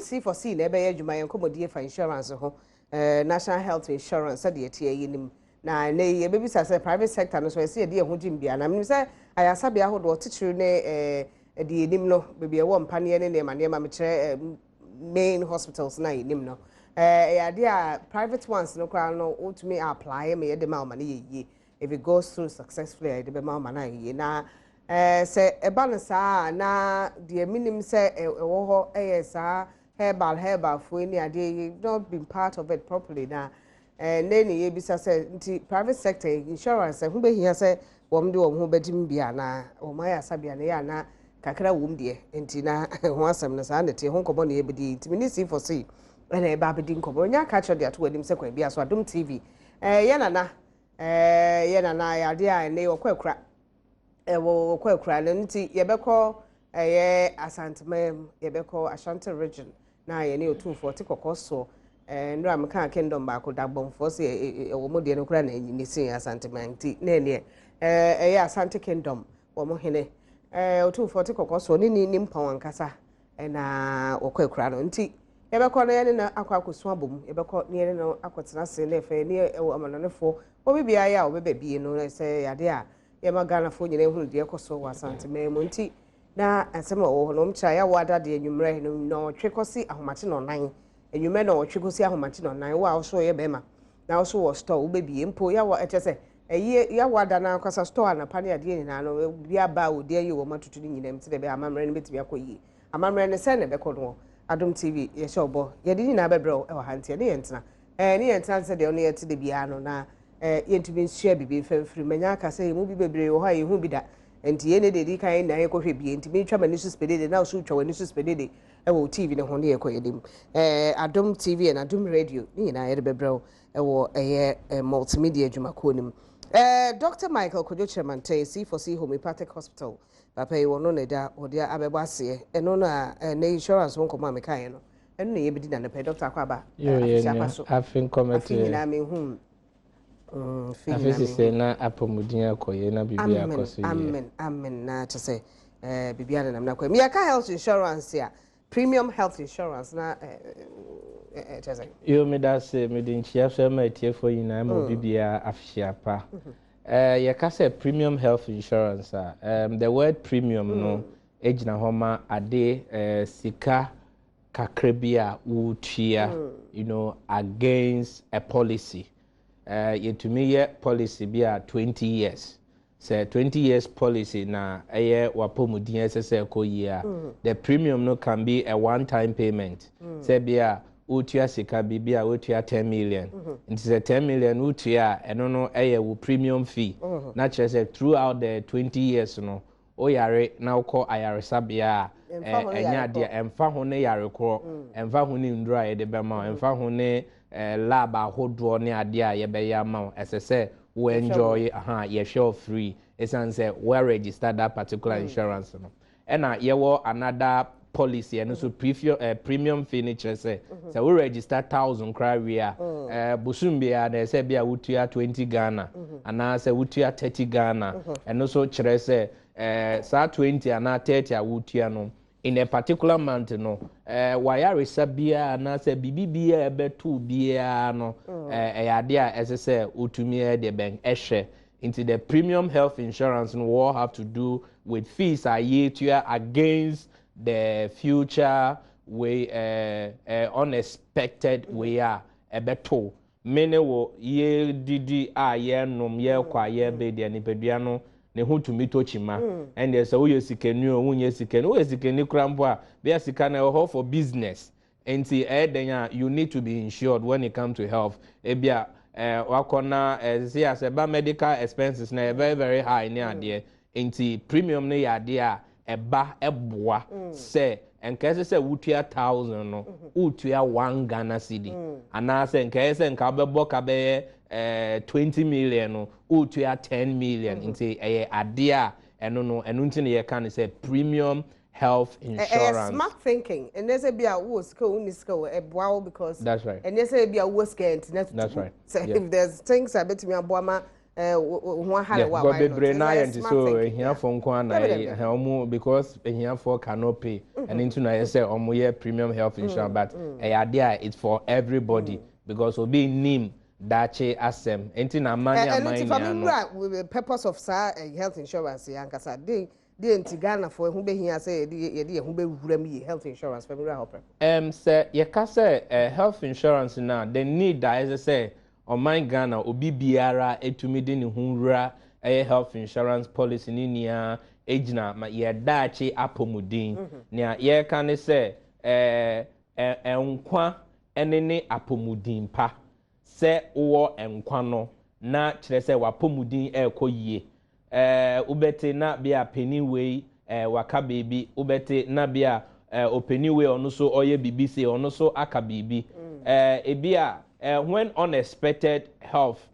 C4C na ɛbɛyɛ adwuma. Yɛn nkɔmmɔdie fa insurance ho, National Health Insurance, sɛdeɛ ɛteɛ yi nim. Na ɛnɛ yi yɛbɛbisa sɛ private sector no so ɛsɛ yɛde yɛn ho gye mbia, na menim sɛ ayasabea ahodoɔ titiri ne ɛde yɛnim no, baabi ɛwɔ mpaneɛ ne nneɛma nneɛma, mekyerɛ main hospitals na yɛnim no, ɛyɛ adeɛ a private ones no koraa no wotumi apply ma yɛde ma ɔma no yɛ yie. If it goes through successfully, a yɛde bɛma ɔma no ayɛ yie. Na sɛ ɛba no saa, na deɛ minim sɛ ɛwɔ hɔ ɛyɛ saa herbal foɔ ne adeɛ yi not been part of it properly. Na ne ne yɛbisa sɛ nti private sector insurance ɛho bɛhia sɛ wɔn de wɔn ho bɛgye mu bi anaa wɔn ayɛ asabea no yɛ anaa kakra wɔ mu deɛ. Nti na ho asɛm no saa na te ho nkɔmmɔ na yɛbɛdi. Nti mene C4C ɛna ɛba abɛdi nkɔmmɔ. Onye aka kyerɛ de ato w'anim sɛ kwan bi aso Adom TV yɛ nana yɛ adeɛ a ɛnɛ wɔkɔ akura, ɛwɔ wɔkɔ akura no. Nti yɛbɛkɔ ɛyɛ Asanteman, yɛbɛkɔ Ashanti Region na yɛne Otumfoɔ te kɔkɔɔ soɔ. Nnura meka kingdom baako Dagbɔnfoɔ sɛ ɛwɔ mu deɛ no koraa na ɛnyini sen Asanteman, nti na ɛneɛ ɛyɛ Asante Kingdom wɔn hene, Otumfoɔ te kɔkɔɔ soɔ ne mpɔn ankasa ɛna wɔkɔ akura no. Nti yɛbɛkɔ na yɛne no akɔ akɔsu abom, yɛbɛkɔ na yɛne no akɔtena ase na ɛfɛ ne ɛwɔ amanɔnefoɔ obi biara yɛ a wɔbɛba bie no sɛ yade a yɛma Ghanafoɔ nyinaa ehunu deɛ ɛkɔ so wɔ Asanteman mu. Nti na asɛm a ɛwɔ hɔ no, wɔn kyerɛ yɛawɔ adadeɛ anwummerɛ no 8 kɔsi ahomakye 4, anwummerɛ 8 kɔsi ahomakye 4. Wo a wɔso yɛ bɛrima na wɔso wɔ store wobɛbie mpo, yɛawɔ ɛkyɛ sɛ ɛyie yɛawɔ ada na ankasa store anapa ne adeɛ nyinaa no bi aba a odi ayi wɔn atutu ne nyinaa mu sɛ ɛbɛyɛ amammerɛ no bɛtumi akɔ yie. Amammerɛ no sɛ na ɛbɛkɔ no, Adom TV yɛhyɛ ɔbɔ yɛde nyinaa bɛbrɛ wo ɛwɔ ha. Nti ɛne yɛn tena ne yɛn tena sɛ deɛ ɔno yɛte de biara no na yɛntumi nsua biribi mfa mfiri manya aka sɛ yɛmu bi bebree wɔ hɔ a yɛhu bi da. Nti yɛn ne deɛ di kan yɛn nyinaa yɛkɔhwɛ bie. Nti metwa m'ani so spedede na ɔso twa w'ani so spedede ɛwɔ wo TV ne ho ne yɛkɔ yɛnim Adom TV and Adom Radio ne nyinaa yɛde bɛbrɛ wo ɛwɔ ɛyɛ multimedia adwumakuo no mu. Dr Michael Kojo Kyerɛmanten, C4C Homeopathic Hospital, papa yi wɔno na ɛda wɔde abɛbɔ aseɛ. Ɛno na ne insurance ho nkɔmmɔ a mekaeɛ no, ɛno na yɛbɛdi na nepɛ. Dr, akɔ aba. Afe afe nkɔmɛte nyinaa mehu. Afe sisɛ na apɔmuden akɔyɛ na biribi akɔ so yie. Amen, amen. Na kyɛ sɛ biribi anenam na kɔ meyɛka health insurance a, premium health insurance na kyɛ sɛ Yo, meda ase. Mede nkyia so ma atiefoɔ nyinaa ma obi biara afehyia pa. Yɛka sɛ premium health insurance a, the word premium no gyina hɔ ma ade sika kakra bi a wotua against a policy. Yɛtumi yɛ policy bi a 20 years. Sɛ 20 years policy na ɛyɛ wapɔmuden ɛsɛ sɛ ɛkɔ yie a, the premium no can be a one time payment. Sɛ bi a wotua sika bi a wotua 10 million. Nti sɛ 10 million wotua a, ɛno no ɛyɛ wo premium fee. Na kyerɛ sɛ throughout the 20 years no, woyare na wokɔ ayaresabea a, ɛnyɛ adeɛ ɛmfa ho ne yare korɔ, ɛmfa ho ne nduro a yɛde bɛma wo, ɛmfa ho ne lab ahodoɔ ne adeɛ a yɛbɛyɛ ama wo, ɛsɛ sɛ wo enjoy aha yɛhwɛ wo free, ɛsiane sɛ wo register that particular insurance no. Ɛna yɛwɔ another policy, ɛno nso premium fee ne kyerɛ sɛ sɛ wo register 1,000 koraa wie a, bosom biara na ɛsɛ bi a wotua 20 Ghana anaasɛ wotua 30 Ghana. Ɛno nso kyerɛ sɛ saa 20 anaa 30 a wotua no in a particular month no, wayaresa biara anaasɛ biribi biara ɛbɛto biara no, ɛyɛ adeɛ a ɛsɛ sɛ wotumi ɛde bɛn ɛhwɛ. Nti the premium health insurance no all have to do with fees a yɛtua against the future way, unexpected way a ɛbɛto me ne wo. Yɛdidi a yɛnom, yɛkɔ a yɛbɛ deɛ, nipadua no ne ho tumi tɔ kyima. Ɛndeɛ sɛ woyɛ sikani o, wonyɛ sikani, woyɛ sikani kora mpo a, bia sika no ɛwɔ hɔ for business. Nti ɛyɛ den a you need to be insured when it come to health. Ebia wakɔ na sisi asɛ ba medical expenses na ɛyɛ very very high ne adeɛ. Nti premium no yɛ adeɛ a ɛba ɛboa sɛ nka ɛsɛ sɛ wotua 1,000 no, wotua 1 Ghana cedi, anaasɛ nka ɛyɛ sɛ nka wobɛbɔ ka bɛyɛ 20 million no, wotua 10 million. Nti ɛyɛ adeɛ a ɛno no, ɛno nti na yɛka no sɛ premium health insurance. Ɛyɛ smart thinking. Ɛnyɛ sɛ bi a wowɔ sika o, wonni sika o, ɛboa wo because That's right. ɛnyɛ sɛ bi a wowɔ sika nti na tutu. That's right. Sɛ if there's things a bɛtumi aboa ma Ho ahare wa. Why bebree na ayɛ nti so ehiafoɔ nko ara na ɛyɛ ɔmo, because ehiafoɔ cannot pay. Ɛno nti na ɛyɛ sɛ ɔmo yɛ premium health insurance, but ɛyɛ adeɛ a it's for everybody, because obi nim daakye asɛm nti na aman ne aman Ɛno nti fa mi wura purpose of saa health insurance yɛ ankasa de nti Ghanafoɔ ɛho bɛhia sɛ yɛde yɛn ho bɛwura mu yie health insurance. Fa mi wura hɔ pɛ. Sɛ yɛka sɛ health insurance na the need a ɛsɛ sɛ ɔman Ghana obi biara etumi de ne ho wura ɛyɛ health insurance policy ne nyinaa egyina ma yɛ daakye apɔmuden. Nea yɛreka ne sɛ ɛɛ ɛ nkwa ɛne ne apɔmuden pa. Sɛ wowɔ nkwa no na kyerɛ sɛ wapɔmuden ɛrekɔ yie. Wobɛte na bia panin wei waka beebi, wobɛte na bia opanin wei ɔno nso ɔyɛ biribi se ɔno nso aka biribi. Ebi a when unexpected health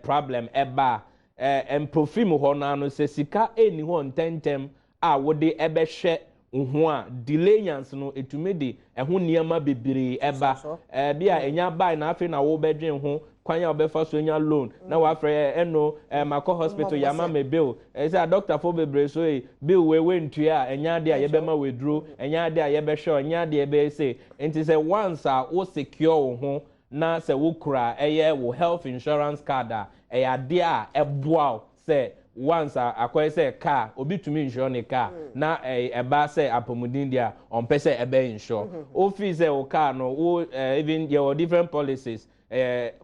problem ɛba a, mprofim hɔ no ano sɛ sika ɛnni hɔ ntɛntɛm a wode ɛbɛhwɛ ho a, delayance no etumi de ɛho nneɛma bebree ɛba. Bi a ɛnya baa na afei na wɔbɛdwen ho kwan a wɔbɛfa so nya loan na wafrɛ ɛno makɔ hospital, yama me bill. Ɛsɛ a doctorfoɔ bebree so yi bill wei ntua a, ɛnya adeɛ a yɛbɛma wɔ ɛnya adeɛ a yɛbɛhwɛ, ɛnya adeɛ a yɛbɛyɛ se. Nti sɛ once a wo secure wo ho na sɛ wokura ɛyɛ wo health insurance card a, ɛyɛ adeɛ a ɛboa wo sɛ once a akɔyɛ sɛ car, obi tumi insure ne car na ɛba sɛ apɔmuden deɛ a ɔmpɛ sɛ ɛbɛ insure. Ofi sɛ wo car no wo even yɛwɔ different policies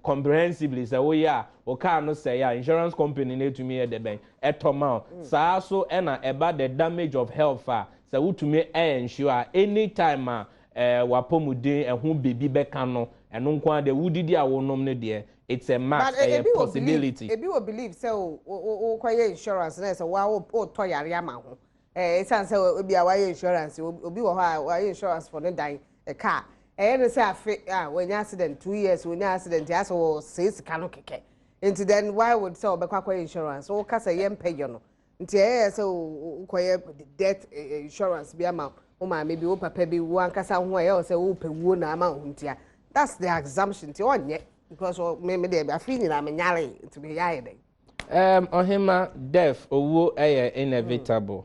comprehensively sɛ woyɛ a, wo car no sɛ a insurance company no etumi yɛ dɛbɛn ɛtɔ ma wo. Saa so ɛna ɛba the damage of health a, sɛ wotumi ɛyɛ insure a, anytime a wapɔmuden ɛho beebi bɛka no, ɛno nko ara deɛ wodidi a wonom no deɛ, it's a must, ɛyɛ possibility. Ebi wɔ believe sɛ o wokɔyɛ insurance na sɛ wa wotɔ yare ama ho. Esan sɛ obi a wayɛ insurance, obi wɔ hɔ a wayɛ insurance for ne dan, car, ɛyɛ ne sɛ afe a wɔnya accident, 2 years wɔnya accident, asɛ wɔ sɛ sika no kɛkɛ. Nti then why would sɛ ɔbɛkɔ akɔyɛ insurance? Wɔka sɛ yɛn mpɛ yɛ no nti ɛyɛ sɛ wokɔyɛ death insurance bi ama wo maame bi, wo papa bi, wo ankasa ho a ɛyɛ sɛ wopɛ wuo na ama wo ho ntia. That's the assumption. Nti ɔnyɛ because me deɛ, afi nyinaa me nyare nti me yɛ ayɛ dɛ. Ɔhema, death, owuo ɛyɛ inevitable,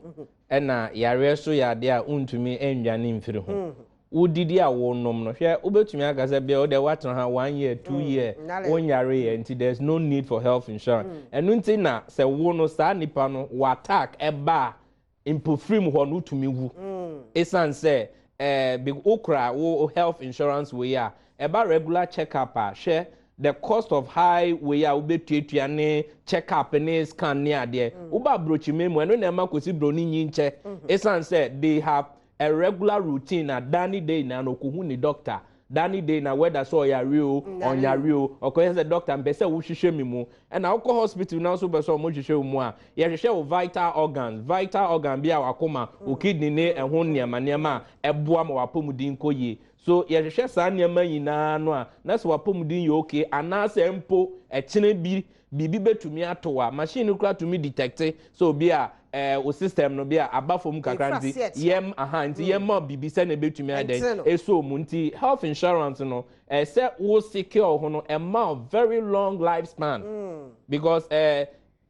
ɛna yareɛ so yɛ adeɛ a ntumi ndwane mfiri ho. Wodidi a wonom no, hwɛ, wobɛtumi aka sɛ bia wode woatena ha one year, 2 year, wonyare yɛ nti there's no need for health insurance. Ɛno nti na sɛ wo no saa nipa no wɔ attack ɛba a, mpofirim hɔ no wotumi wu. Ɛsiane sɛ wokura wo health insurance wei a, ɛba regular check up a, hwɛ the cost of high wei a wobɛtuatua ne check up ne scan ne adeɛ. Woba aburokyime mu, ɛno na ɛma kɔsi buroni nyi nkyɛ, ɛsiane sɛ they have a regular routine na dani day na no okohu ne doctor dani day na whether sɛ ɔyare o ɔnyare o, ɔkɔyɛ sɛ doctor mpɛ sɛ wohwehwɛ mi mu. Ɛna wokɔ hospital na nso bɛ sɛ ɔmo hwehwɛ wo mu a, yɛhwehwɛ wo vital organs, vital organ bi a wakoma, wo kidney ne ɛho nneɛma nneɛma a ɛboa ma wapɔmuden kɔ yie. So yɛhwehwɛ saa nneɛma nyinaa no a, na sɛ wapɔmuden yɛ okay anaasɛ mpo ɛkyene bi biribi bɛtumi ato a, machine no kora tumi detect sɛ obi a o system no bi a aba fam kakra nti yɛm aha nti yɛm ma biribi sɛ na ebɛtumi ayɛ eso mu. Nti health insurance no, ɛsɛ wo secure ho no, ɛma very long life span because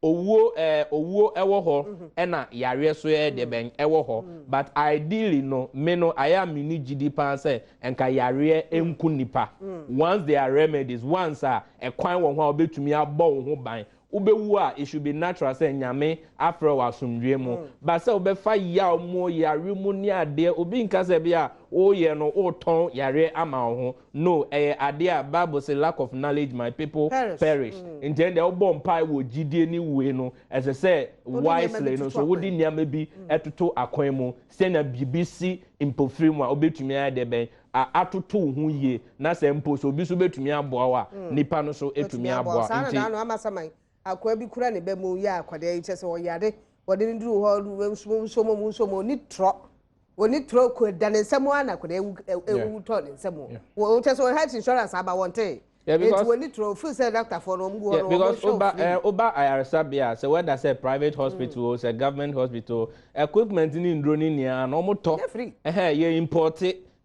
owuo owuo ɛwɔ hɔ, ɛna yareɛ so yɛ de bɛn ɛwɔ hɔ. But ideally no, me no ayɛ a mi ni gidi paa sɛ nka yareɛ nku nipa. Once there are remedies, once a ɛkwan wɔ ho a wobɛtumi abɔ wo ho ban, wobɛwu a, it should be natural sɛ Nyame afrɛ wɔ asomdwe mu. But sɛ wobɛfa yaw mu, yare mu ne adeɛ, obi nka sɛ bi a woyɛ no wotɔn yareɛ ama wo ho no. Ɛyɛ adeɛ a Bible say, "Lack of knowledge my people perish." Nti ɛn deɛ wobɔ mpae wɔ gyidie ne wue no, ɛsɛ sɛ wisely no so wode nneɛma bi ɛtoto akwan mu sɛnea biribi si mpofiri mu a, wobɛtumi ayɛ deɛ bɛn atoto wo ho yie, na sɛ mpo sɛ obi so bɛtumi aboa wo a, nipa no so ɛtumi aboa. Nti akoa bi kura ne bɛ mu yɛ akwadaa yi kyɛ sɛ ɔyare, wɔde ne duru hɔ nsomo mu nsomo, oni trɔ oni trɔ ko da ne nsam a na akwadaa ewu ewu tɔ ne nsam. Wɔ kyɛ sɛ health insurance aba wɔn te eti wɔni trɔ feel sɛ doctor fo no wɔn gu hɔ no wɔn because oba oba ayaresabea, sɛ whether sɛ private hospital o, sɛ government hospital, equipment ne nduro ne nyinaa na wɔn tɔ ɛhɛn,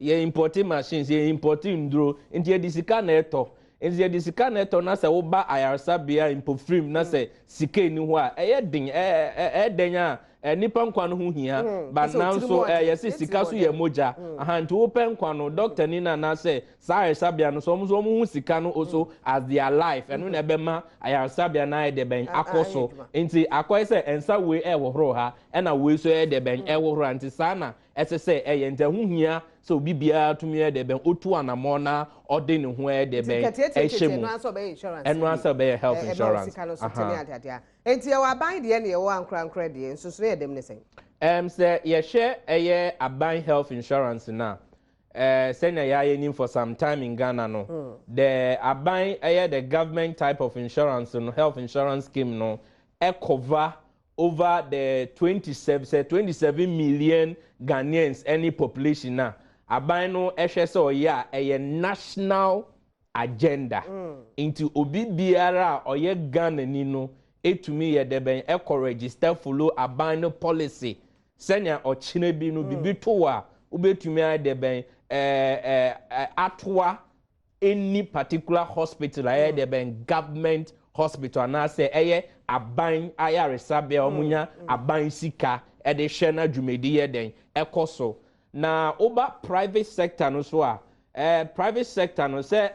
yɛ import machines, yɛ import nduro, nti yɛde sika na ɛtɔ. Nti yɛde sika na ɛtɔ, na sɛ woba ayaresabea mpofirim na sɛ sika ni hɔ a, ɛyɛ den. Ɛyɛ den a nipa nkwa no ho hia, but nanso yɛsi sika so yɛ mogya aha. Nti wopɛ nkwa no, doctor ni na anaasɛ saa ayaresabea no so, wɔn nso wɔn ho sika no also as their life. Ɛno na ɛbɛma ayaresabea no ayɛ de bɛn akɔ so. Nti akɔyɛ sɛ nsa wei ɛwɔ ha, ɛna wei nso ɛyɛ de bɛn ɛwɔ ha. Nti saa na ɛsɛ sɛ ɛyɛ. Nti ɛho hia sɛ obi biara tumi yɛ de bɛn otu anamɔ na ɔde ne ho ɛyɛ de bɛn ɛhyɛ mu. Ɛno asɛ ɔbɛyɛ health insurance. Nti yɛwɔ aban deɛ ne yɛwɔ ankorankora deɛ, nsoso yɛ dɛm ne sɛn? Sɛ yɛhwɛ ɛyɛ aban health insurance na sɛnea yɛayɛ nim for some time in Ghana no, the aban ɛyɛ the government type of insurance no, health insurance scheme no, ɛcover over the 27, sɛ 27 million Ghanaians ɛne population na aban no ɛhwɛ sɛ ɔyɛ a ɛyɛ national agenda. Nti obi biara a ɔyɛ Ghana ni no etumi yɛ dɛbɛn ɛkɔ register, follow aban no policy, sɛnea ɔkyerɛ bi no bibi to a wobɛtumi ayɛ dɛbɛn ɛɛ ɛɛ atoa any particular hospital a ɛyɛ dɛbɛn government hospital anaasɛ ɛyɛ aban ayaresabea a wɔn nya aban sika ɛde hwɛ na dwumadi yɛ dɛn ɛkɔ so. Na woba private sector no so a, private sector no sɛ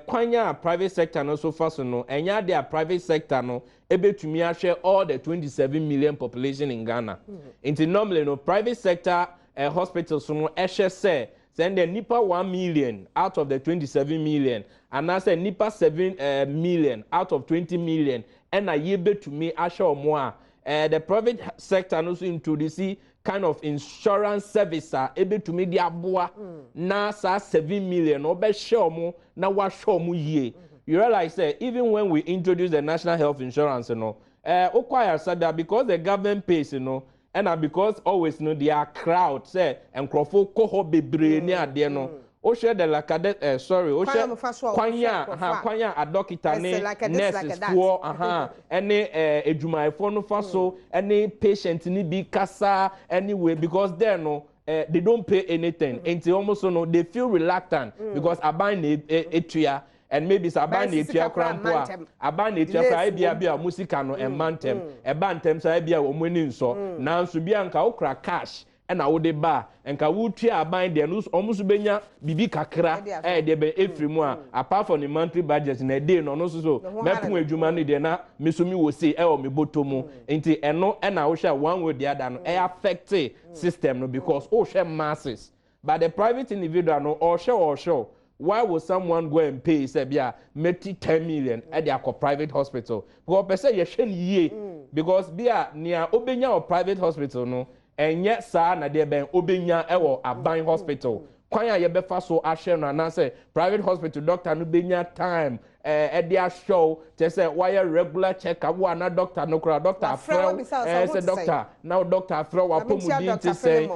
kwan a private sector no so fa so no, ɛnyɛ ade a private sector no ebetumi ahwɛ all the 27 million population in Ghana. Nti normally no, private sector hospitals no ɛhwɛ sɛ ndɛ nipa 1 million out of the 27 million anaasɛ nipa 7 million out of 20 million ɛna yɛbɛtumi ahwɛ wɔn a, the private sector no so introduce kind of insurance service a ebetumi de aboa na saa 7 million ɔbɛhyɛ wɔn na wahwɛ wɔn yie. You realize say even when we introduce the national health insurance no, okɔ ayaresabea, because the government pays ɛna because always no there are crowd sɛ nkurɔfo kɔ hɔ bebree ne adeɛ no, wohwɛ the lakade sorry, wohwɛ kwan a ha kwan a adɔkita ne nurses foɔ aha ɛne edwumayɛfoɔ no fa so ɛne patient ni bi kasa anyway, because there no they don't pay anything. Nti wɔn so no they feel reluctant because aban na etua, and maybe sɛ aban na etua kora mpo a, aban na etua kora, ebi abi a wɔn sika no ɛma ntɛm, ɛba ntɛm saa, ebi a wɔn ani nsɔ. Nanso bi a nka okura cash ɛna wode ba a, nka wotua aban deɛ no, wɔn nso bɛnya bibi kakra ɛyɛ deɛ bɛ efiri mu a, apart from the monthly budget na ɛde no, ɔno nso so mɛpon adwuma no deɛ na me so mi wɔ se ɛwɔ mi bɔtɔ mu. Nti ɛno ɛna wohwɛ one way or the other no ɛyɛ affect system no because wohwɛ masses. But the private individual no, ɔhwɛ why would someone go and pay sɛ bi a mɛti 10 million ɛde akɔ private hospital? Because ɔpɛ sɛ yɛhwɛ no yie, because bi a nea obenya wɔ private hospital no ɛnyɛ saa na deɛ bɛn obenya ɛwɔ aban hospital. Kwan a yɛbɛfa so ahwɛ no anaasɛ private hospital doctor no benya time ɛde ahwɛ wo, kyerɛ sɛ wayɛ regular check up wo ana doctor no koraa doctor afrɛ wo sɛ doctor na doctor afrɛ wo, apɔmuden te sɛ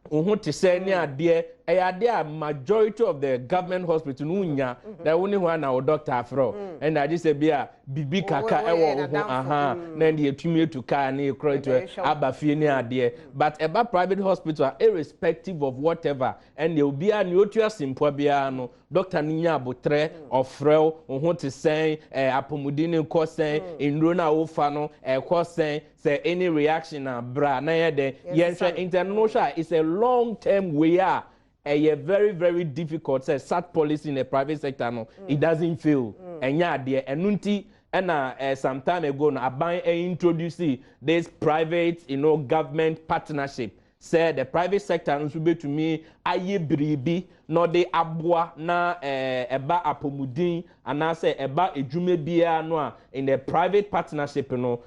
wo ho te sɛ ne adeɛ. Ɛyɛ adeɛ a majority of the government hospital no nya na wo ne ho ana wo doctor afrɛ wo, ɛna agye sɛ bi a bibi kaka ɛwɔ wo ho aha na ɛde yɛtumi etu kaa ne ekura etu aba fie ne adeɛ. But ɛba private hospital, irrespective of whatever, ɛnna obiara nea otua simpoa biara no, doctor no nya abotrɛ ɔfrɛ wo, ho te sɛn, apɔmuden ne kɔ sɛn, nnuro no a wofa no ɛkɔ sɛn, sɛ any reaction a bra na yɛ dɛ yɛnhwɛ. Nti ɛno no hwɛ a, it's a long term way a ɛyɛ very very difficult sɛ such policy in the private sector no it doesn't fail. Ɛnyɛ adeɛ. Ɛno nti ɛna some time ago no aban introduce this private government partnership sɛ the private sector nso bɛtumi ayɛ biribi na ɔde aboa na ɛba apɔmuden anaasɛ ɛba edwuma biara no a, in the private partnership no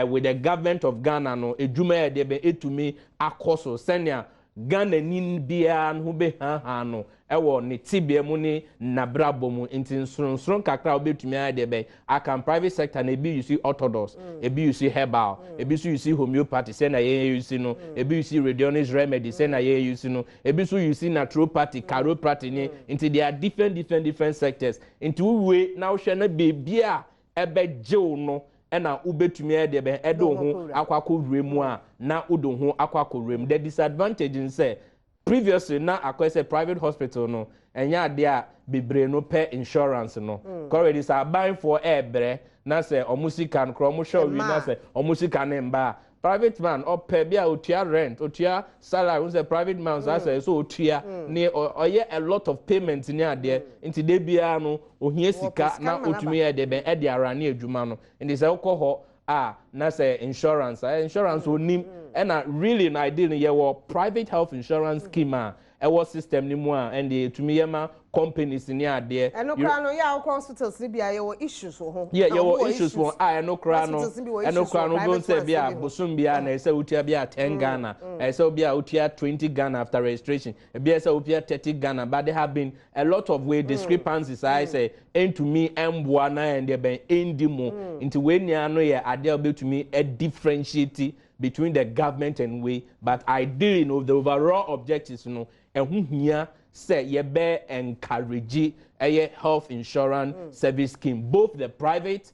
with the government of Ghana no, edwuma yɛ deɛ bɛ etumi akɔ so sɛnea Ghana ni biara no ho bɛhaha no ɛwɔ ne tibea mu ne n'abrabɔ mu. Nti nsonson kakra a wobɛtumi ayɛ deɛ bɛn aka private sector na ebi use orthodox, ebi use herbal, ebi nso use homeopathy sɛnea yɛn use no, ebi use radionics remedy sɛnea yɛn use no, ebi nso use naturopathy, chiropractic ne. Nti there are different different different sectors. Nti wowie na wohwɛ na beebi a ɛbɛgyew no ɛna wobɛtumi ayɛ deɛ bɛn ɛde wo ho akɔ akɔwura mu a na wode wo ho akɔ akɔwura mu. The disadvantage n sɛ Previously na akɔyɛ sɛ private hospital no, ɛnyɛ adeɛ a bebree no pɛ insurance no. Already sɛ abanfoɔ ɛɛbrɛ na sɛ ɔmo sika no korɔ ɔmo hwɛ owi na sɛ ɔmo sika ne mba a, private man ɔpɛ bi a otua rent, otua salary n sɛ private man saa sɛ so otua ne ɔyɛ a lot of payment ne adeɛ. Nti de biara no ohia sika na otumi yɛ de bɛn ɛde ara ne adwuma no. Nti sɛ wokɔ hɔ a na sɛ insurance ɛ insurance onim. Ɛna really na ideally yɛwɔ private health insurance scheme a ɛwɔ system ne mu a ɛnde etumi yɛ ma companies ne adeɛ. Ɛno koraa no, yɛ a wokɔ hospitals ni bi a, yɛwɔ issues wɔ ho. Yɛ yɛwɔ issues wɔ a ɛno koraa no bó sɛ bi a bosom bi a na ɛsɛ wotua bi a 10 Ghana, ɛsɛ bi a wotua 20 Ghana after registration, ebi ɛsɛ wotua 30 Ghana, but there have been a lot of way discrepancies a ɛsɛ ɛntumi ɛmboa na ɛndeɛ bɛn ɛndi mu. Nti wei nia no yɛ adeɛ a wobɛtumi ɛdifferentiate between the government and way, but ideally no, the overall objectives no, ɛho hia sɛ yɛbɛ encourage ɛyɛ health insurance service scheme, both the private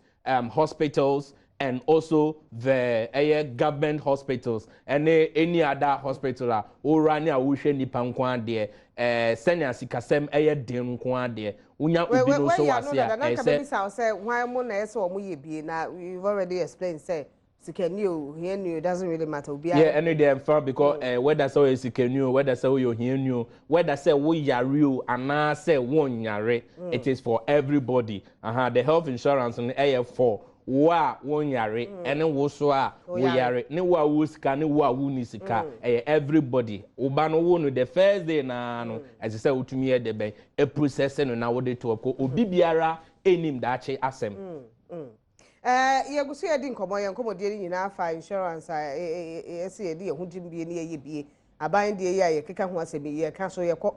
hospitals and also the ɛyɛ government hospitals ɛne any other hospital a owura ne a wohwɛ nipa nko adeɛ sɛnea sikasɛm ɛyɛ den nko adeɛ wonya obi no nso wɔ ase a ɛsɛ. Sɛ hwan mu na ɛsɛ wɔn yɛ bie na you've already explained sɛ sikani o, hiani o, it doesn't really matter, obiara. Yeah, ɛno deɛ nfa because whether sɛ ɔyɛ sikani o, whether sɛ ɔyɛ ohiani o, whether sɛ woyare o anaasɛ wonyare, it is for everybody. The health insurance no ɛyɛ for wo a wonyare ɛne wo so a woyare ne wo a wo sika ne wo a wonni sika. Ɛyɛ everybody. Wo ba no wo no the first day naa no, ɛsɛ sɛ wotumi yɛ de bɛn ɛprocess no na wode to ɔkɔ. Obi biara ɛnim daakye asɛm. Yɛgu so yɛdi nkɔmmɔ. Yɛn nkɔmmɔdeɛ no nyinaa fa insurance a ɛsɛ yɛde yɛn ho gyim bie ne yɛyɛ bie. Aban deɛ yi a yɛkeka ho asɛm yi, yɛka so yɛkɔ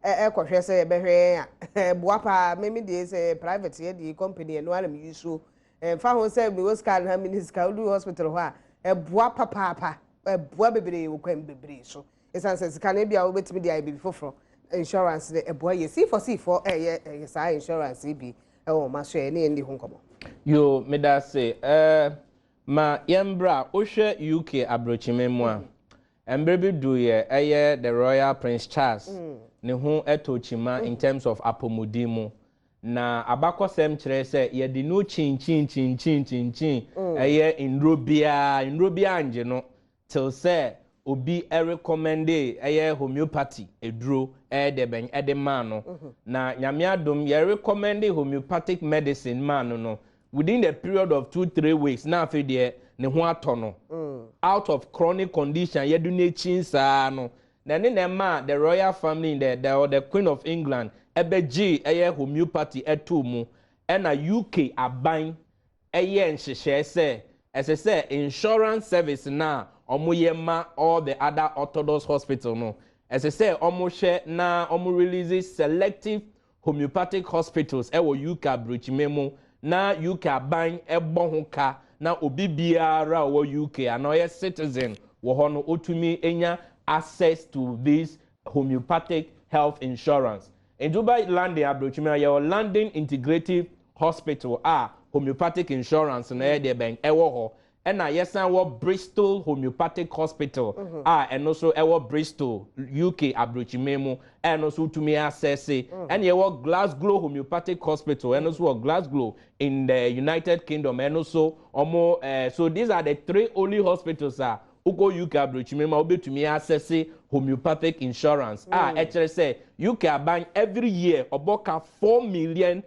ɛkɔhwɛ sɛ yɛbɛhwɛ yɛn a ɛboa paa. Memi deɛ sɛ private yɛ deɛ company ɛno ara na meyi so, ɛmfa ho sɛ mewɔ sika na mene sika, wodu hospital hɔ a, ɛboa papaapa, ɛboa bebree wɔ kwan bebree so, ɛsiane sɛ sika no bi a wobɛtumi de ayɛ biribi foforɔ. Insurance no ɛboa yɛ. C4C ɛyɛ saa insurance yi bi ɛwɔ ɔma so yɛ ne yɛn di ho nkɔmmɔ. Yo, meda se ma yɛmbra. Wohwɛ UK aburokyime mu a, mmerɛ bi du yɛ ɛyɛ the Royal Prince Charles ne ho ɛtɔ kyima in terms of apɔmuden mu, na abakɔsɛm kyerɛ sɛ yɛde no kyinkyin kyinkyin kyinkyin, ɛyɛ nnuro biara, nnuro biara ngye no till sɛ obi ɛrecommende ɛyɛ homeopathy eduro ɛyɛ de bɛn ɛde maa no. Na Nyame adom, yɛrecommende homeopathic medicine maa no within the period of 2-3 weeks na afei deɛ ne ho atɔ no out of chronic condition yɛde n'akyi saa no. Na ne na ɛma the royal family, the or the Queen of England ɛbɛgye ɛyɛ homeopathy ɛtoo mu. Ɛna UK aban ɛyɛ nhyehyɛe sɛ ɛsɛ sɛ insurance service na ɔmo yɛ ma all the other orthodox hospital no, ɛsɛ sɛ ɔmo hwɛ na ɔmo release selective homeopathic hospitals ɛwɔ UK aburokyime mu, na UK aban ɛbɔ ho ka na obi biara a ɔwɔ UK anaa ɔyɛ citizen wɔ hɔ no otumi enya access to this homeopathic health insurance. Nti woba London aburokyime a, yɛwɔ London Integrative Hospital a homeopathic insurance no ɛyɛ deɛ bɛn ɛwɔ hɔ, ɛna yɛsan wɔ Bristol Homeopathic Hospital a ɛno nso ɛwɔ Bristol, UK aburokyime mu, ɛno nso tumi access. Ɛna yɛwɔ Glasgow Homeopathic Hospital, ɛno nso wɔ Glasgow in the United Kingdom. Ɛno nso ɔmo so these are the three only hospitals a wokɔ UK aburokyime mu a wobɛtumi access homeopathic insurance a ɛkyerɛ sɛ UK aban every year ɔbɔ ka £4 million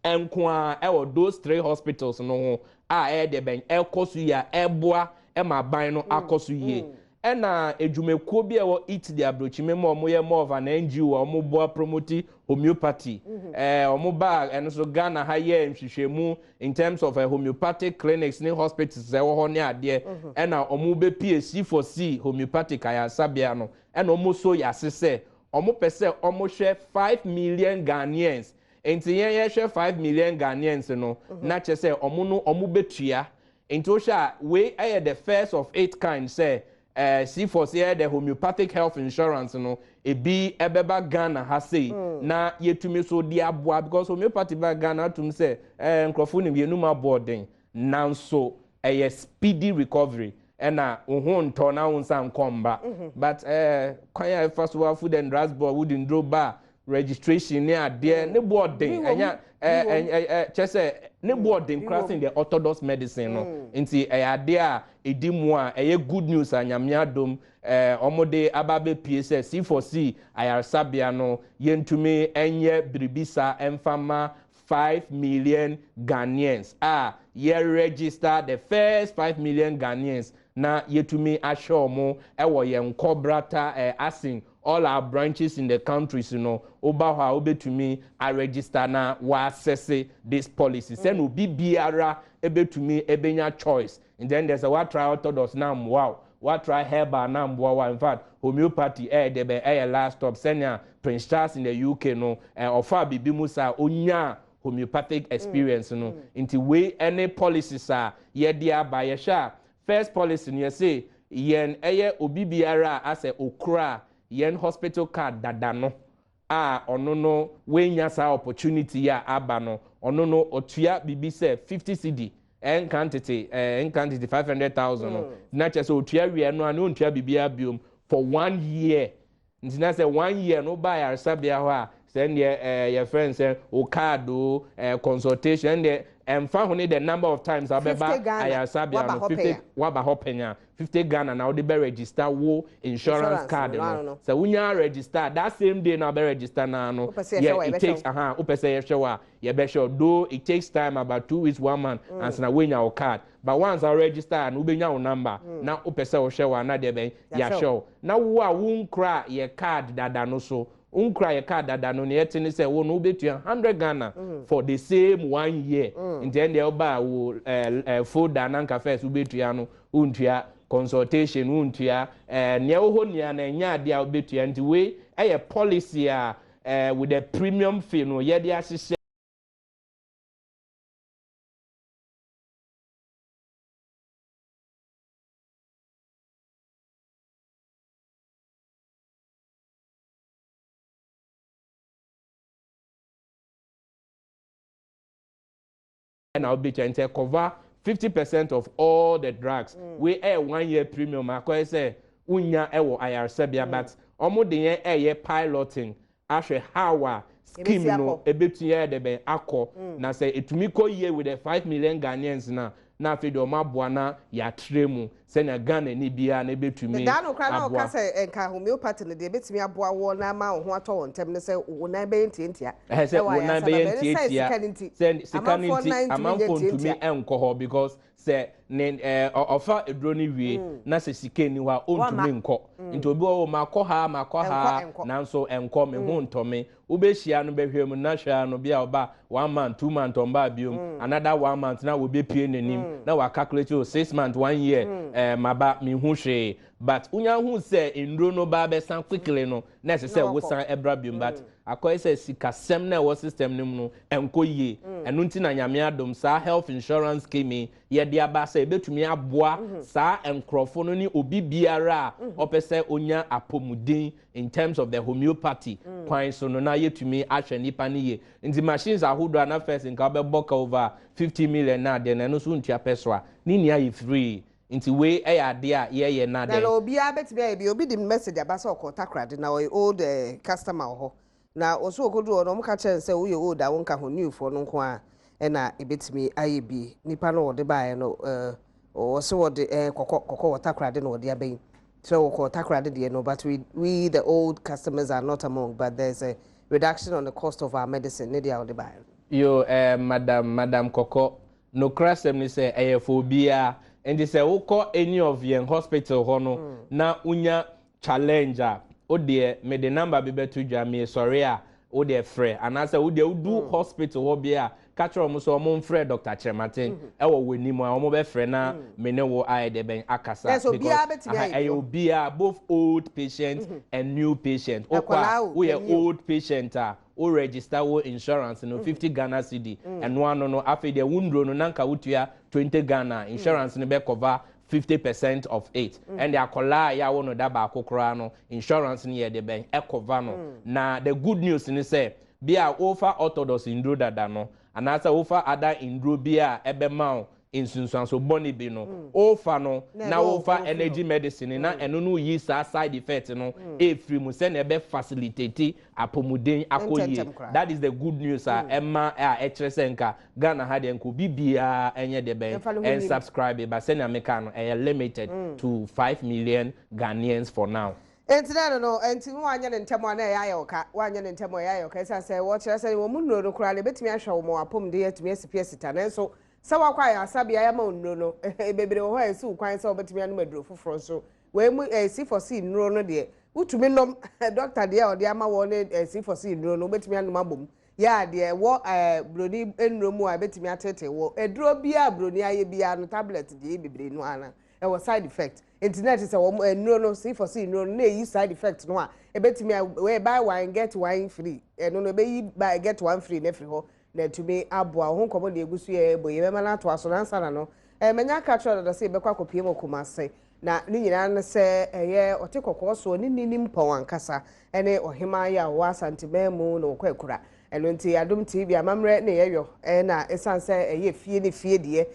nko a ɛwɔ those three hospitals no ho a ɛyɛ deɛ bɛn ɛkɔ so yie a ɛboa ɛma aban no akɔ so yie. Ɛna edwumakuo bi a ɛwɔ Italy aburokyime mu a wɔyɛ more of an NGO a wɔn boa promote homeopathy, wɔn ba ɛno nso Ghana ha yɛ nhwehwɛmu in terms of homeopathic clinics ne hospitals ɛwɔ hɔ ne adeɛ. Ɛna wɔn bɛpie C4C homeopathic ayaresabea no, ɛna wɔn so yase sɛ wɔn pɛ sɛ wɔn hwɛ 5 million Ghanaians. Nti yɛn yɛhwɛ 5 million Ghanaians no na kyerɛ sɛ wɔn no wɔn bɛtua. Nti wohwɛ a, wei ɛyɛ the first of its kind sɛ C4C yɛ the homeopathic health insurance no ebi ɛbɛba Ghana ha sei na yɛtumi so de aboa, because homeopathy ba Ghana atum sɛ nkurɔfoɔ nim yɛnum aboɔden, nanso ɛyɛ speedy recovery. Ɛna wo ho ntɔ na wo nsa nkɔ mba. But kwan a ɛfa so wa Food and Drugs Board wode nduro ba registration ne adeɛ ne boɔ den, ɛnya ɛɛ kyɛ sɛ ne boɔ den koraa sen the orthodox medicine no. Nti ɛyɛ adeɛ a ɛdi mu a ɛyɛ good news a Nyame adom ɔmo de aba abɛpie sɛ C4C ayaresabea no yɛntumi ɛnyɛ biribi saa ɛmfa ma 5 million Ghanaians a yɛ register the first 5 million Ghanaians na yɛtumi ahwɛ ɔmo ɛwɔ yɛn nkɔbrata asin all our branches in the countries no. Woba hɔ a, wobɛtumi aregister na wɔaccess this policy sɛna obi biara ebɛtumi ebɛnya choice. And then there's a watry orthodox na mmoa wo, watry herbal na mmoa wo. In fact, homeopathy ɛyɛ de bɛ ɛyɛ last stop, sɛnea Prince Charles in the UK no ɔfa biribi mu saa onya homeopathic experience no. Nti wei ɛne policies a yɛde aba. Yɛhwɛ a, first policy no, yɛsɛ yɛn ɛyɛ obi biara a asɛ okura yɛn hospital card dada no a ɔno no wenya saa opportunity a aba no, ɔno no ɔtua biribi sɛ 50 cedi, ɛnka ntete 500,000 no, na kyerɛ sɛ otua wie no a ne ontua biribiara biom for one year. Nti na sɛ one year no ba ayaresabea hɔ a, sɛ ndeɛ yɛfrɛ no sɛ o card o consultation deɛ, ɛmfa ho ne the number of times a wobɛba ayaresabea no, 50 waba hɔ pɛnya 50 Ghana na wode bɛ register wo insurance card no. Sɛ wonya register that same day na wobɛ register na no, yeah, it takes aha, wopɛ sɛ yɛhwɛ wo a, yɛbɛhwɛ, though it takes time, about 2 weeks, one month ansa na wonya wo card. But once a register no, wobɛnya wo number na wopɛ sɛ wohwɛ wo a, na deɛ bɛn yɛahwɛ wo. Na wo a wonkura yɛ card dada no so, nkura yɛ card dada no, nea ɛte ne sɛ wo no wobɛtua 100 Ghana for the same one year. Nti ɛn deɛ woba wo ɛɛ ɛɛ folder na nka first wobɛtua no, wontua consultation, wontua nea ɛwɔ hɔ nia na ɛnyɛ adeɛ a wobɛtua. Nti wei ɛyɛ policy a with the premium fee no yɛde ahyehyɛ. Ɛna wobɛtua nti cover 50% of all the drugs. Wei ɛyɛ one year premium akɔyɛ sɛ wonya ɛwɔ ayaresabea, but ɔmo de yɛn ɛyɛ piloting ahwɛ how a scheme no ebetumi yɛ de bɛn akɔ. Na sɛ etumi kɔ yie with the 5 million Ghanaians na afei deɛ ɔmo aboa na yɛatrɛ mu sɛnea Ghana ni biara na ebetumi aboa. Daa no na ɔka sɛ nka homeopathy no deɛ ebetumi aboa wɔ na ama wo ho atɔ wɔn ntɛm ne sɛ wo nan bɛyɛ ntiantia. Ɛhɛ sɛ wo nan bɛyɛ ntiantia, sɛ sika ne nti amanfoɔ ntumi nkɔ hɔ, because sɛ ne ɔfa eduro no wie na sɛ sika ni hɔ a, ɔntumi nkɔ. Nti obi wɔ hɔ, ma kɔ ha, ma kɔ ha, nanso nkɔ me ho ntɔ me. Wobɛhyia no bɛhwɛ mu na hwɛ no bi a ɔba one month, 2 month, ɔmba biom, another one month na wɔbɛpie n'anim na wa calculate o 6 month, one year, maba me ho hwee. But wonya hu sɛ nduro no ba bɛsan quickly no, na ɛsɛ sɛ wosan ɛbra biom. But akɔyɛ sɛ sikasɛm na ɛwɔ system no mu no ɛnkɔ yie. Ɛno nti na Nyame adom saa health insurance scheme yi yɛde aba sɛ ebɛtumi aboa saa nkurɔfo no ne obi biara a ɔpɛ sɛ onya apɔmuden in terms of the homeopathy kwan so no, na yɛtumi ahwɛ nipa no yie. Nti machines ahodoɔ a na first nka wobɛbɔ ka over 50 million na adeɛ no, ɛno nso ntua pɛ so a ne nia yɛ free. Nti wei ɛyɛ adeɛ a yɛyɛ na na obiara bɛtumi ayɛ bi. Obi de message aba sɛ ɔkɔ Takoradi na ɔyɛ old customer wɔ hɔ, na ɔso ɔkɔduru hɔ no, ɔmo ka kyerɛ no sɛ woyɛ old a, wonka ho, newfoɔ no nko a ɛna ebɛtumi ayɛ bi. Nipa no wɔde baeɛ no, ɔsɛ wɔde kɔkɔ kɔkɔ wɔ Takoradi na wɔde abɛyi so wɔkɔ Takoradi deɛ no, but we the old customers are not among, but there's a reduction on the cost of our medicine ne deɛ a wɔde baeɛ no. Yo, madam Kɔkɔ, nokora sɛm ni sɛ ɛyɛ fo obiara. Nti sɛ wokɔ any of yɛn hospital hɔ no na wonya challenge a, wo deɛ mede number bi bɛto dwa, mesɔre a, wo deɛ frɛ, anaasɛ wo deɛ wodu hospital hɔ bi a, ka kyerɛ ɔmo sɛ ɔmo mfrɛ Dr. Kyerɛmaten ɛwɔ w'anim a, ɔmo bɛfrɛ na me ne wo ayɛ deɛ bɛn akasa. Yes, obiara bɛtumi ayɛ ɛyɛ bi. Obiara, both old patient and new patient. Wokɔ Akwadaa a o, woyɛ panyin o. old patient a, wo register wo insurance no 50 Ghana cedi, ɛno ano no. Afei deɛ wo nduro no na nka wotua 20 Ghana, insurance no bɛ cover 50% of it. Ɛnde akwadaa a yɛawo no da baako koraa no, insurance no yɛ de bɛn ɛcover no. Na the good news ni sɛ bi a wofa orthodox nduro dada no anaasɛ wofa other nduro bi a ɛbɛma wo. Nsunsuanso bɔne bi no, wofa no na wofa energy medicine na ɛno no yi saa side effect no ɛfiri mu sɛnea ɛbɛ facilitate apɔmuden akɔ yie. That is the good news a ɛma a ɛkyerɛ sɛ nka Ghana ha deɛ, nka obi biara ɛnyɛ de bɛn ɛn subscribe ba. Sɛnea meka no, ɛyɛ limited to 5 million Ghanaians for now. Nti na no nti wanyɛ ne ntɛm a na ɛyɛ ayɛ ɔka, wanyɛ ne ntɛm a ɛyɛ ayɛ ɔka. Ɛsiane sɛ wɔkyerɛ sɛ wɔn mu nnuro no koraa no, ebɛtumi ahwɛ wɔn apɔmuden, atumi asi pie sita, nanso sɛ wakɔ ayɛ asabea yɛma wo nnuro no bebree wɔ hɔ a ɛsi wo kwan sɛ wobɛtumi anom aduro foforɔ nso. Wei mu C4C nnuro no deɛ, wotumi nom doctor deɛ a ɔde ama wɔ ne C4C nnuro no, wobɛtumi anom abom yɛ adeɛ ɛwɔ buroni nnuro mu a ɛbɛtumi atete wɔ aduro biara. Buroni ayɛ biara no, tablet deɛ bebree no ana ɛwɔ side effect, nti na ɛte sɛ wɔn nnuro no, C4C nnuro no, na eyi side effect no a ɛbɛtumi a wɔyɛ buy one get one free. Ɛno no ɛbɛyi buy get one free na ɛfiri hɔ na ɛtumi aboa wo ho. Nkɔmɔ deɛ egu so yɛ ɛbɔ yɛ bɛma no atoa so nansa na no mɛnya aka kyerɛ dada sɛ yɛbɛkɔ akɔpie mu Kumase, na ne nyinaa no sɛ ɛyɛ ɔte kɔkɔɔ soɔ ne ne nimpɔn ankasa ɛne ɔhemaa yi a ɔwɔ Asanteman mu na ɔkɔ akura. Ɛno nti Adom TV amammerɛ ne yɛyɔ, ɛna ɛsiane sɛ ɛyɛ fie ne fie deɛ,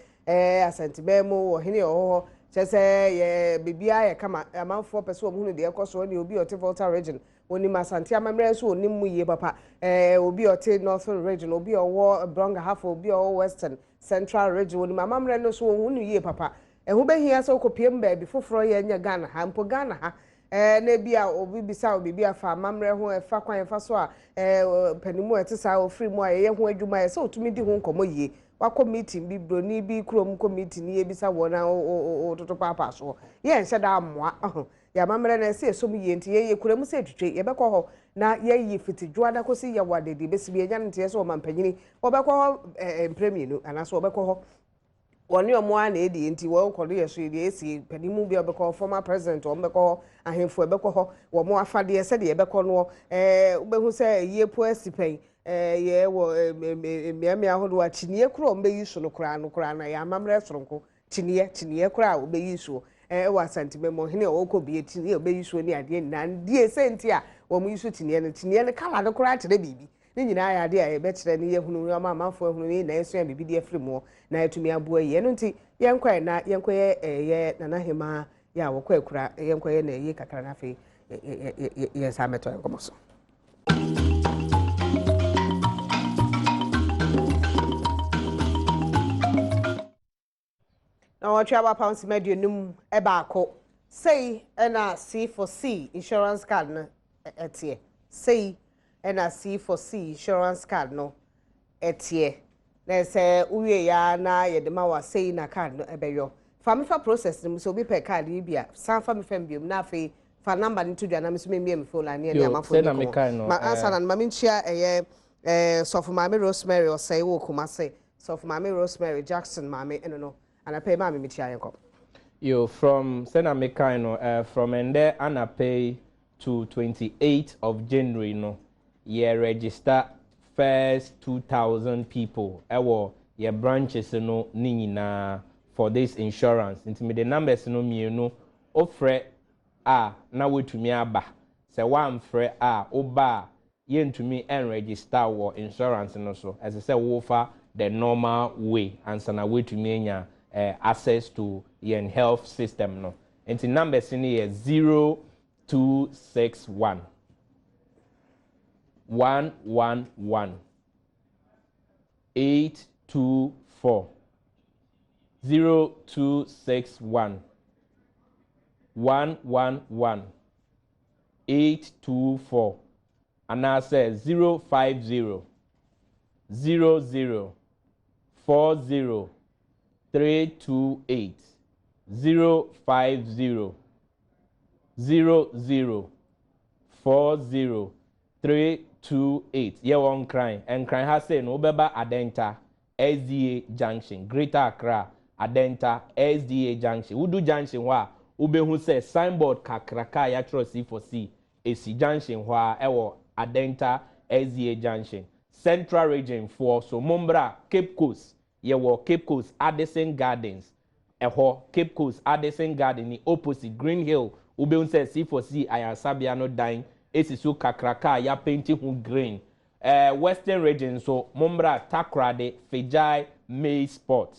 Asanteman mu ɔhene ɔwɔ hɔ, kyerɛ sɛ yɛ biribiara yɛ kama. Amanfoɔ pɛ sɛ wɔn hunu deɛ ɛkɔ soɔ ne obi a ɔte Volta Region onim Asante amammerɛ nso, onim mu yie papa. Obi a ɔte Northern Region, obi a ɔwɔ Brong Ahafo, obi a ɔwɔ Western, Central Region, onim amammerɛ no nso, wɔn no yie papa. Ɛho bɛhia sɛ wokɔpie mu baabi foforɔ yɛ nyɛ Ghana ha mpo. Ghana ha na ebi a obi bisa obi bi afa amammerɛ ho, ɛfa kwan ɛfa so a panimu a ɛte saa ofiri mu a yɛyɛ ho adwuma yɛ sɛ otumi di ho nkɔmɔ yie. Wakɔ meeting bi, broni bi kurom kɔ meeting yɛ bisa wɔn a wototo paapaa soɔ yɛn nhyɛ da amoa ɔho yɛ amammerɛ na ɛsɛ ɛsom yie. Nti yɛyɛ kura mu sɛ etwitwe yɛbɛkɔ hɔ na yɛyi fiti dwoada kɔsi yɛwɔ adedi bɛsi bi yɛnya no. Nteɛ sɛ ɔma mpanyini wɔbɛkɔ hɔ mprɛ 2 anaasɛ wɔbɛkɔ hɔ wɔne ɔmo a na edi. Nti wɔn kɔ no yɛ so deɛ esi panin mu bi a ɔbɛkɔ hɔ, former president wɔn bɛkɔ hɔ, ahemfo ɛbɛkɔ hɔ, wɔn afadeɛ sɛdeɛ ɛbɛkɔ noɔ. Wobɛhu sɛ yie po asi pɛn yɛ wɔ mmeammea ahodoɔ a kyiniiɛ koro a wɔbɛyi so no koraa no koraa na yɛ amammerɛ soronko. Kyiniiɛ koraa a wɔbɛyi soɔ ɛwɔ Asantema mu, ɔhene a ɔkɔ bie, kyiniiɛ a wɔbɛyi soɔ ne adeɛ nyinaa die sɛ nti a wɔn yi so kyiniiɛ no, kyiniiɛ no colour no koraa kyerɛ biribi. Ne nyinaa yɛ adeɛ a yɛbɛkyerɛ ne yɛhunu ama amanfoɔ ahunu ne nyinaa esua biribi de afiri mu na yɛtumi aboa yi. Ɛno nti yɛnkɔ na yɛnkɔyɛ ɛyɛ Nana Hemaa yɛ a wɔkɔ akura, yɛnkɔyɛ na ɛyɛ kakra na afei yɛn nsa mɛtɔ yɛn nkɔmɔ so. Na wɔtwe aba £51. Sei ɛna C4C insurance card no ɛteɛ. Sei ɛna C4C insurance card no ɛteɛ. Na sɛ wowie ya na yɛde ma wa, sei na card no ɛbɛyɔ. Fa me fa process no mu sɛ obi pɛ card yi bi a, san fa me fam biom na afei fa number no to dwa na me nso memmie me phone line ne ɛne amanfoɔ ni nkɔmmɔ. Ma ansa na ma menkyia ɛyɛ sɔfo maame Rosemary Ɔsɛe wɔ Kumase, sɔfo maame Rosemary Jackson maame ɛno no anapɛ yi maame mekyia. Yɛn kɔ. Yo, from sɛna mekan no, from ɛndɛ anapɛ yi to 28 of January no, yɛ register first 2,000 people ɛwɔ yɛ branches no ne nyinaa for this insurance. Nti mede numbers no mmienu, ofrɛ a na wotumi aba. Sɛ woamfrɛ a woba a, yɛntumi ɛnregister wɔ insurance no so. Ɛsɛ sɛ wofa the normal way ansa na woatumi anya access to yɛn health system no. Nti numbers no yɛ 0261 111 824, 0261 111 824, anaasɛ 050 00 40 328, 050 00 40 328. Yɛwɔ Nkran. Nkran ha sei no, wobɛba Adenta SDA Junction, Greater Accra, Adenta SDA Junction. Wodu junction hɔ a, wobɛhu sɛ signboard kakraka a yɛatwerɛ C4C esi junction hɔ a ɛwɔ Adenta SDA Junction. Central Region foɔ so, mombra Cape Coast. Yɛwɔ Cape Coast Addison Gardens. Ɛhɔ Cape Coast Addison Garden ni opposite Green Hill, wobɛhu sɛ C4C ayaresabea no dan esi so kakraka a yɛapaint ho green. Western Region nso, mombra Takoradi Fijai Maize Spot.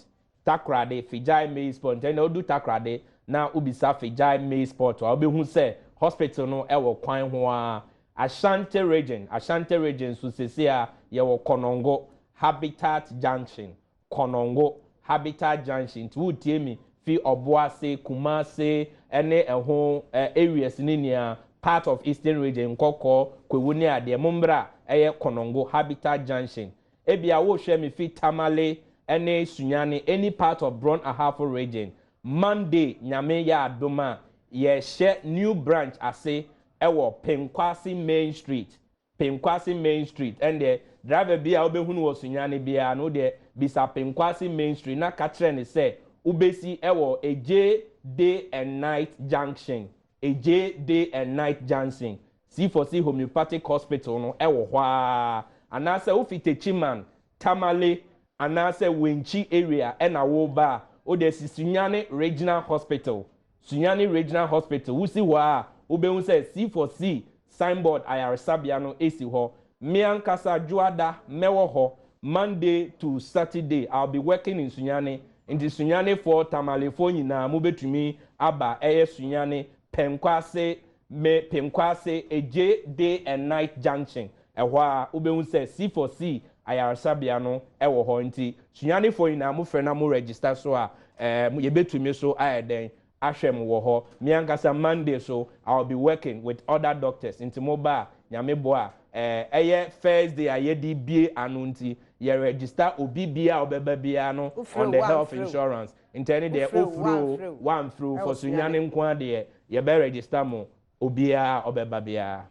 Takoradi, Fijai Maize Port. Nti ɛna wodu Takoradi na wobisa Fijai Maize Port a, wobɛhu sɛ hospital no ɛwɔ kwan ho a. Ashanti Region, Ashanti Region so sese a yɛwɔ Kɔnɔngo, Habitat Junction. Kɔnɔngo, Habitat Junction. Nti wotie mi fi Ɔboase, Kumase ɛne ɛho areas ne nyinaa, part of Eastern Region, Nkɔkɔ, Kwewu ne adeɛ, mommra ɛyɛ Kɔnɔngo, Habitat Junction. Ebia wohwɛ mi fi Tamale ɛne Sunyani, any part of Brong Ahafo Region, Monday, Nyame yɛ adom a, yɛhyɛ new branch ase ɛwɔ Penkwase Main Street. Penkwase Main Street, ɛndeɛ driver bi a wobɛhunu wɔ Sunyani biara no deɛ, bisa Penkwase Main Street na ka kyerɛ ne sɛ wobɛsi ɛwɔ Eje Day and Night Junction. Eje Day and Night Junction, C4C Homeopathic Hospital no ɛwɔ hɔ a. Anaasɛ wofi Techiman, Tamale anaasɛ Wenchi area ɛna woba a, wode si Sunyani Regional Hospital. Sunyani Regional Hospital, wosi hɔ a, wobɛhu sɛ C4C signboard ayaresabea no esi hɔ. Mmea nkasa Dwoada mɛwɔ hɔ. Monday to Saturday I'll be working in Sunyani. Nti Sunyanifoɔ, Tamalefoɔ nyinaa, mobɛtumi aba ɛyɛ Sunyani, Penkwase me Penkwase, Eje Day and Night Junction. Ɛhɔ a wobɛhu sɛ C4C ayaresabea no ɛwɔ hɔ. Nti Sunyanifoɔ nyinaa, mofrɛ na mo register so a, yɛbɛtumi so ayɛ dɛn ahwɛ mo wɔ hɔ. Me ankasa Monday so I will be working with other doctors. Nti mo ba a, Nyame boa a, ɛyɛ first day a yɛde bie ano, nti yɛ register obi bia a ɔbɛba biara no on the health insurance. Nti ɛne deɛ, ofuro wamfuro for Sunyani nko adeɛ, yɛbɛ register mo obiara ɔbɛba biara.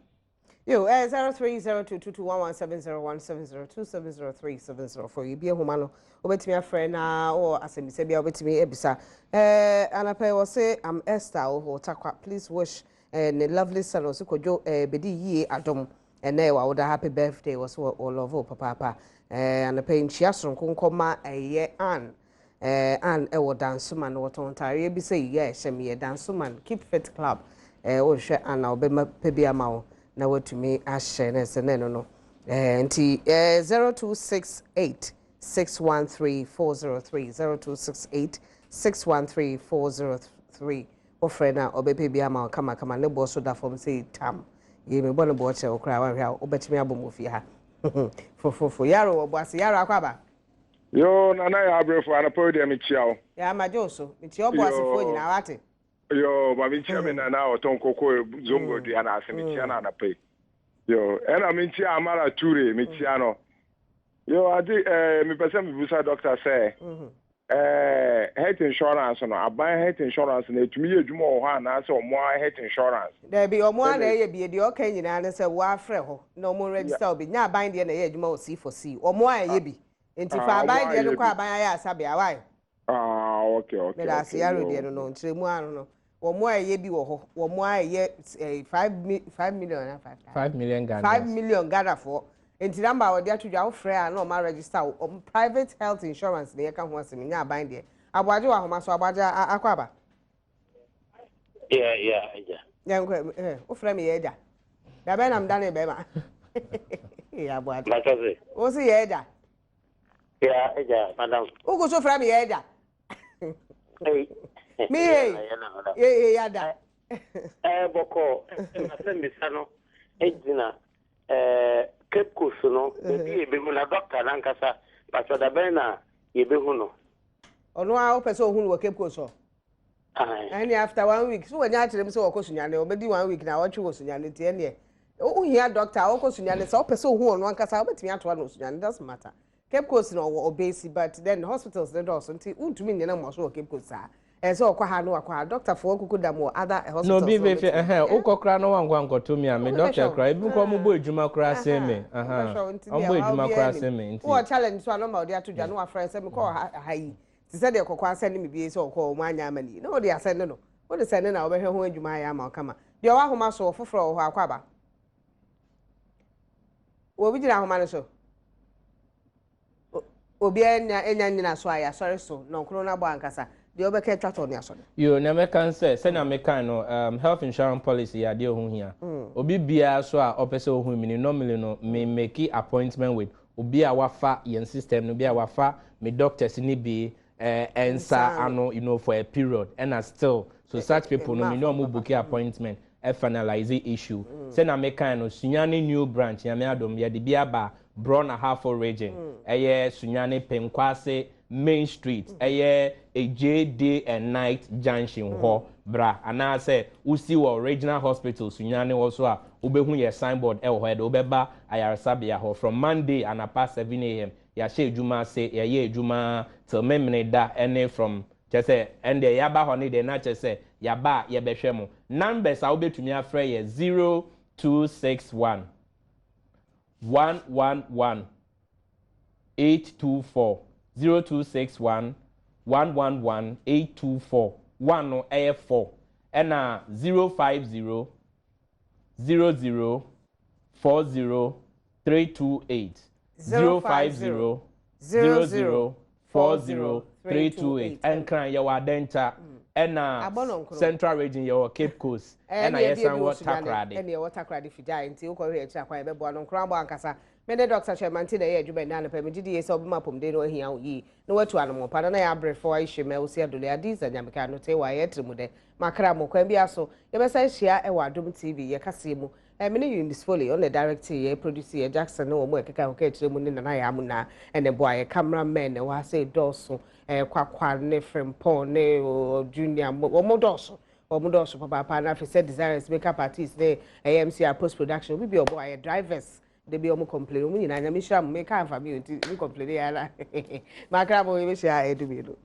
Yo, 0302211701702703 704. Yi bi ehoma no, wobɛtumi afrɛ na wɔ asɛmbisa bi a wobɛtumi ebisa. Anapɛ wɔ se, "I'm Esther wɔ Takwa. Please wish ne lovely son wɔ se Kwadwo bedi yie adom. Ɛnɛ wɔ awoda, happy birthday." Wɔ so wɔ love papaapa. Anapɛ nkyia soronko nkɔma ɛyɛ Ann. Ann ɛwɔ Dansoman, wɔtɔn ntaareɛ bi sɛ yɛ ɛhyɛ mi yɛ Dansoman Keep Fit Club. Wɔhwɛ Ann a, wɔbɛma pɛ bi ama wo na watumi ahyɛ ne sɛ ne no. Nti 0268 613 403, 0268 613 403. Wɔfrɛ no a, ɔbɛpɛ bi ama wo kamakama. Ne boɔ so da fam sɛ tam yɛ mebɔ ne boɔ kyerɛ wo koraa, wahwɛ a wobɛtumi abɔ mu fie ha fofofo. Yaro wɔ Boase, Yaro, akɔ aba. Yo, Nana yɛ abrɛfo, anɔpa yi deɛ mekyia wo. Yɛ amagye wo so, mekyia ɔbɔ asefoɔ nyinaa, wate. Yo, ma menkyia me nana a ɔtɔn koko Zongo dua no ase, mekyia no anɔpa yi. Yo, ɛna menkyia Amara Ture, mekyia no. Yo, ade mepɛ sɛ mebusa doctor sɛ health insurance no, aban health insurance no ɛtumi yɛ adwuma wɔ hɔ anaasɛ ɔmo health insurance? Dabi, ɔmo a na ɛyɛ bie deɛ ɔka nyinaa ne sɛ wɔafrɛ hɔ na ɔmo register obi nya. Aban deɛ na ɛyɛ adwuma wɔ C4C, ɔmo a ɛyɛ bi. Nti fa aban deɛ no kɔ aban ayɛ asabea wae. Ah, okay. Meda ase, Yaro. Deɛ no nkyerɛmu ano no, wɔn a ɛyɛ bi wɔ hɔ, wɔn a ɛyɛ 5 million na five 5 million Ghana. 5 million Ghana foɔ. Nti number a wɔde ato dwa, wofrɛ a na ɔma register wo. Private health insurance na yɛka ho asɛm, nya aban deɛ. Aboagye wɔ ahoma so. Aboagye, akɔ aba. Yeah, agya. Yɛnkɔ ɛ, wofrɛ me yɛ agya dabɛn na meda ne bɛrima yɛ Aboagye. Maka sɛ. Wo se yɛ agya. Yeah, agya, madam. Wogu so frɛ me yɛ agya. Hey. Me ye. Ye ye yada. Bɔkɔ, masɛ mbisa no egyina Cape Coast no, baabi yɛbɛhu na doctor nankasa, pastor, dabɛn na yɛbɛhu no? Ɔno a wopɛ sɛ ohun wɔ Cape Coast hɔ? Aye. Ɛne after one week so wɔnya akyerɛ m sɛ wɔkɔ Sunyane, ɔbɛdi one week na wɔtwe wɔ Sunyane. Nti ɛneɛ wohia doctor a wɔkɔ Sunyane, sɛ wopɛ sɛ ohu ɔno ankasa, wobɛtumi atoa no Sunyane, doesn't matter. Cape Coast na ɔwɔ ɔbɛsi, but then hospitals ne dɔɔso, nti wontumi nyina mmɔ so wɔ Cape Coast saa. Ɛsɛ sɛ ɔkɔ ha no, wakɔ ha, doctorfoɔ kuku dam wɔ other hospitals. Na obi bɛfi ɛhɛn wokɔ koraa na wankɔ ankɔto mi a, me doctor koraa, ebi nkɔ ɔmo bɔ edwuma koraa sen me, ɔmo bɔ edwuma koraa sen me nti. Wɔ challenge so a, nɔma ɔde ato dwa no, wafrɛ sɛ mekɔ ha yi te sɛ deɛ kɔkɔ asɛne me bie sɛ ɔkɔ ɔmo anya ama ni na wɔde asɛne no, wɔde sɛne na wɔbɛhwɛ ho adwuma ayɛ ama ɔkama. Deɛ ɔwɔ ahoma so foforɔ wɔ hɔ, akɔ aba. Obi gyina ahoma no so, obiara nya nya nyina so a yɛasɔre so na ɔkono no abɔ ankasa deɛ ɔbɛka atwa tɔ ne asɔre. Yo, nea mɛka sɛ, sɛnea meka no, health insurance policy yɛ adeɛ ho hia. Obi biara so a ɔpɛ sɛ ohun mi ni, normally no, me make appointment with obi a wafa yɛn system no bi a wafa me doctors ni bi. Nsa ano for a period, ɛna still so such people no, me ne ɔmo book appointment, ɛ finalize issue. Sɛna mekan no, Sunyani new branch, Nyame adom, yɛde bi aba Brong Ahafo Region, ɛyɛ Sunyani Penkwase Main Street, ɛyɛ Ej Day and Night Junction hɔ bra, anaasɛ wosi wɔ Regional Hospital Sunyani hɔ so a, wobɛhu yɛ signboard ɛwɔ hɔ. Yɛde wobɛba ayaresabea hɔ from Monday anapa 7 a.m. Yɛahyɛ adwuma ase, yɛyɛ adwuma till Memene da, ɛne from kyɛ sɛ ɛndeɛ yɛaba hɔ ne deɛ na kyɛ sɛ yɛaba a yɛbɛhwɛ mo. Numbers a wobɛtumi afrɛ yɛ 0261 111 824, 0261 111 824, 1 no ɛyɛ 4, ɛna 050 00 40 328, 050 00 40 328. Ɛnkran yɛwɔ Adenta, ɛna Central Region yɛwɔ Cape Coast, ɛna yɛsan wɔ Takoradi. Ɛna yɛwɔ Takoradi figya, nti wokɔhwɛ akyiri akwan yɛbɛboa no nkora bɔ ankasa. Mene Dr. Chairman na ɛyɛ adwuma ɛnna anɔpɛ. Megye di yɛ sɛ wobɛma apɔmuden no ahia wo yie na watu anommɔpa no na yɛ abrɛfo ahyɛ ma wosi adole Adiza Nyameka no te wɔ ayɛ tiri mu dɛ makra mo kwan bi aso. Yɛbɛsa ahyia ɛwɔ Adom TV yɛ kaseɛ mu. Mene Eunice Foley, ɔne direct yɛ, produce yɛ Jackson ne wɔn mu ɛkeka ho kɛkyerɛ mu ne Nana yɛ amu na ɛne boa yɛ cameraman na ɛwɔ ha sɛ dɔɔso, Kwakwa ne Frimpɔn ne Junior, wɔn dɔɔso, wɔn dɔɔso papaapa. Na afei sɛ designers, makeup artist ne ɛyɛ MCR post production, obi bi ɔbɔ ayɛ, drivers de bi ɔmo complain, ɔmo nyinaa, Nyame hyira mo. Meka nfa mi o, nti mi complain yɛ ara makra mo. Yɛbɛhyia ɛdu mmienu.